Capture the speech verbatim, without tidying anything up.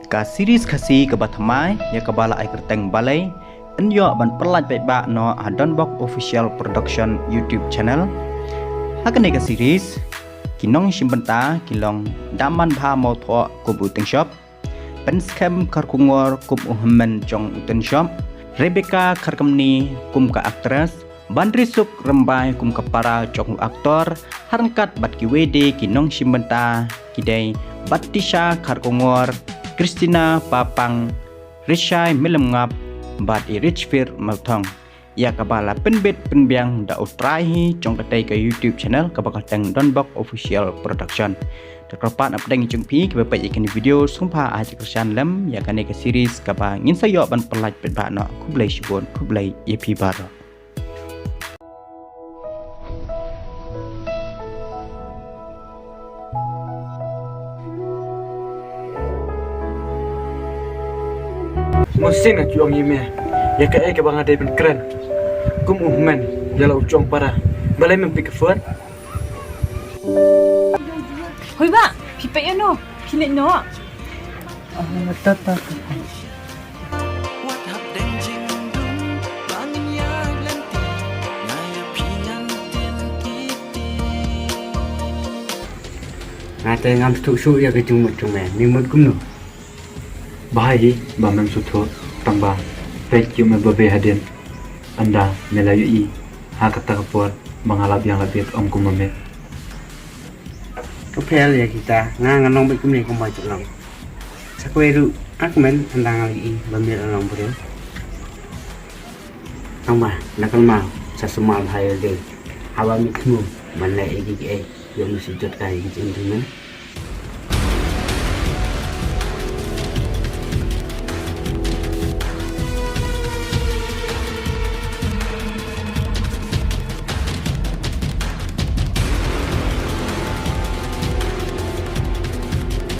Ka series Khasi kaba thymmai ïa kaba la ai kyrteng Balei, yn ïoh ban pyllait paidbah noh ha Donbok Official Production YouTube channel. Ha kane ka series, ki nongshim bynta ki long Damanbha Mawthoh kum u Tynshop, Pynskhem Kharkongor kum u hynmen jong u Tynshop, Rebecca Kharkhamni kum ka actress, Banrisuk Rymbai kum ka para jong u actor, ha ryngkat bad kiwei de ki nongshim bynta ki dei Batisha Kharkongor, Christina Papang, Rishai Millemngap bad i Richfir Malthong. Ïa kaba la pynbit pynbiang da u trai hi jong katei ka YouTube channel kaba kyrteng Donbok Official Production. Te kyrpad na pdeng jong phi kiba peit ïa kane video, sngewbha ai jingkyrshan lem ïa kane ka series kaba ngin sa ïoh ban pyllait paidbah noh. Khublei shibun, khublei ïa phi baroh. Mo shisien nga ju ong ïa me ïa kaei kaba nga dei ban kren. Kum u hynmen ïa la u jong para, balei mem pick up phone? Hoi bah, phi peit ïano, phi leit noh. Ah, ta, ta, ta. Nga te ngam sngewthuh shuh ïa ka jingmut jong me. Me mut kumno? Bha hi ba mem sngewthuh, tang ba peit ïa me ba bei hadien. Ynda me la ïohi ha kata ka por ba nga la biang la bieit ym kum ma me. Ka pher ïa kita, nga ngan long beit kumne kumba jyllong. Sa kawei ruh, nga kmen ynda nga la ïohi ba me la long briew. Tang ba na kynmaw sa sumar bha ïa lade haba me thmu ban leh ïa kiei kiei, ïoh me shu jot kai ïa ki jingim jong me.